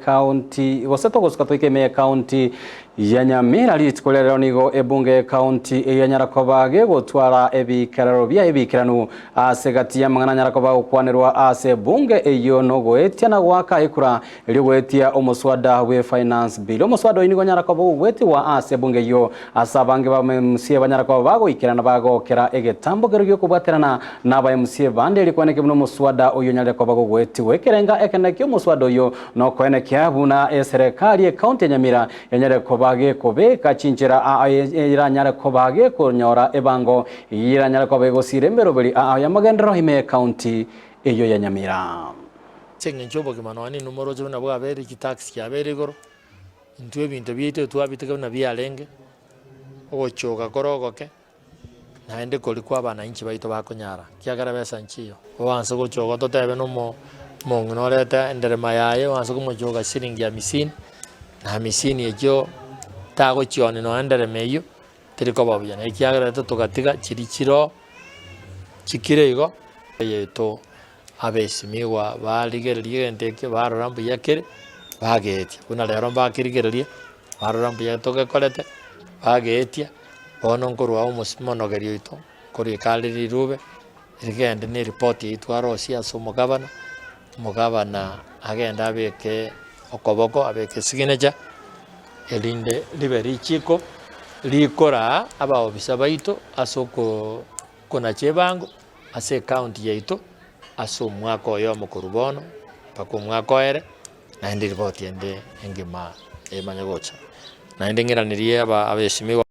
y'ekaunti gose togosuka toike ime y'ekaunti ya Nyamira rituko ria rero nigo ebunge y'ekaunti eyio yanyara koba gegotwara ebikerero bia ebiikeranu ase gati y'amang'ana anyara koba agokwanerwa ase ebunge eyio nogoetia na goaka ekura erio goetia omoswada bwe Finance Bill. Omoswada oyio nigo onyara koba ogoetigwa ase ebunge eyio ase abange ba MCA banyara koba bagoikerana bagokera egetambo keria giokobwaterana na aba MCA bande erio koeneke buna omoswada oyio onyarire koba gogoetigwa. Ekerenga ekenene ki'omoswada oyio nokoenekia buna eserekari y'ecounty ya Nyamira enyare koba gekobeka chinchera aa eranyare koba gekonyora ebango eyio eranyare koba egosiira emeroberi aa y'amagenderero ime y'ecounty eyio ya Nyamira. Ase engencho y'obogima nonya ninwe moroche buna bwabeire chitax chiabeire igoro, intwe ebinto biaito etwabiteka buna biarenge, ogochoka kore ogoke, naende koria kwa abananchi baito bakonyara, ekiagera besa nchiyo. Oanse gochoka totebe na omo omong'ina orete enderema yaye oanse komochoka shilingi hamisini, na hamisini echio tagochionia nonya enderema eywo, teri koba buya. Na ekiagera rero togatiga chiria chiroo chikire igo, yaito Abesimigwa barigereria egento ekio, barora mbuya kere, bageetia. Buna rero mbakerigereria, barora mbuya togekorete, bageetia, bono nkorwa omosi omonogeri oito, nkorika are rirube, rigende na eripoti eywo twarosia ase omogabana, omogabana agende abeke okoboko, abeke esignature, erinde ribe richiko rikoraa abaofisa baito ase okoo konacha ebango. Ase ecounty yaito ase omwaka oyomo korwa bono mpaka omwaka oere, naende ripoti ende engima emanye gocha. Naende ng'iranerie aba abesimigwa.